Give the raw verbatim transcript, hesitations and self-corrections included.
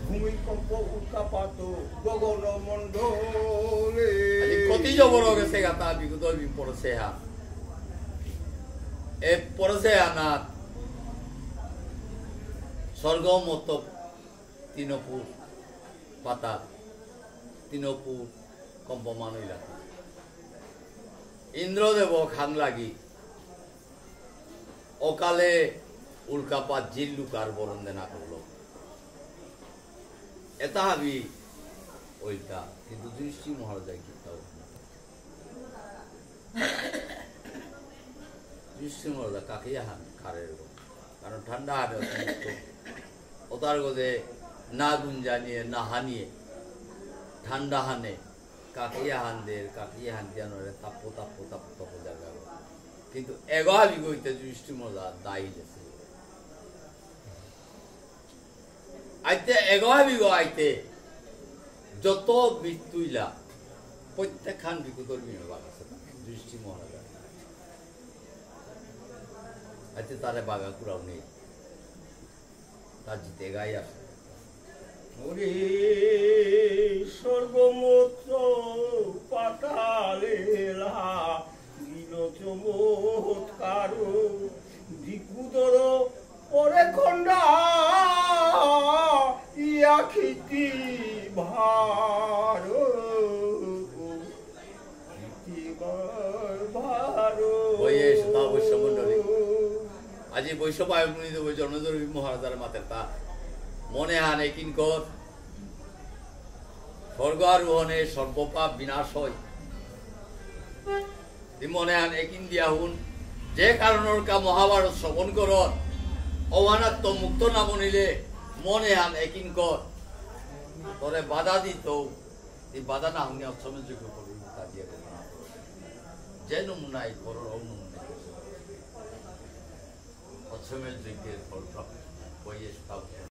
ভূমিকম্প উল্কাপাত গগন মণ্ডলে। আজি কতি জবর গেসেগা তা বিগত দিন পড়েসে হা। এ পড়েসে আনাত স্বর্গ মর্ত তিনপুর পাতাল, তিনপুর কম্পমান হইলা। ইন্দ্রদেব খাং লাগি অকালে উল্কাপাত জিল্লুকার বরণ দেনা করল। এটা হাবি ওইটা, কিন্তু যুধিষ্ঠির মহারাজাই কিতাও যুধিষ্ঠির মহারাজা কাকে হান খারে রো। কারণ ঠান্ডা হানে অতিরিক্ত। ওতার গজে না গুঞ্জানিয়ে, না হানিয়ে। ঠান্ডা হানে, কাকে হান দের, কাকে হান দিয়া নরে, তাপ্প, তাপ্প, তাপ্প, তাপ্প জায়গা রো। কিন্তু এগো হাবি গইতে যুধিষ্ঠির মহারাজা দায়ী লেসে। আইতে এগো হাবিগো আইতে যত মৃত্যুইলা প্রত্যেকখান বিকুতর বিমে বাগাসে যুধিষ্ঠির মহারাজা। আইতে তারে বাগা কুড়াও নেই, তার জিতে গাই আসে। ওরে স্বর্গ মর্ত পাতালে লা দিল চমৎকার, বিকুতর পরে খণ্ডা ইয়া ক্ষিতি ভার, ক্ষিতি ভার। ওই এই শ্রোতা বৈশ্য মণ্ডলী, আজি বৈশ্য পায়ক মুনি দেব জনদর্বী মহারাজার মাতের তা মনে হান একিন কর, স্বর্গ আরোহণে সর্বপাপ বিনাশ হয়। তি মনে হান একিন দিয়া হুন, যে কারণর কা মহাভারত শ্রবণ করর, অহানাত্ত মুক্ত না মনিলে মনে হান একিন কর। তোরে বাধা দিত, এই বাধা না হুনি অশ্বমেধ যজ্ঞ করবি, তা দিয়ে করবি না। যে নমুনায় করর, ও নমুনায় করবি। অশ্বমেধ যজ্ঞের ফল প্রাপ্ত, ওই স্থাপন।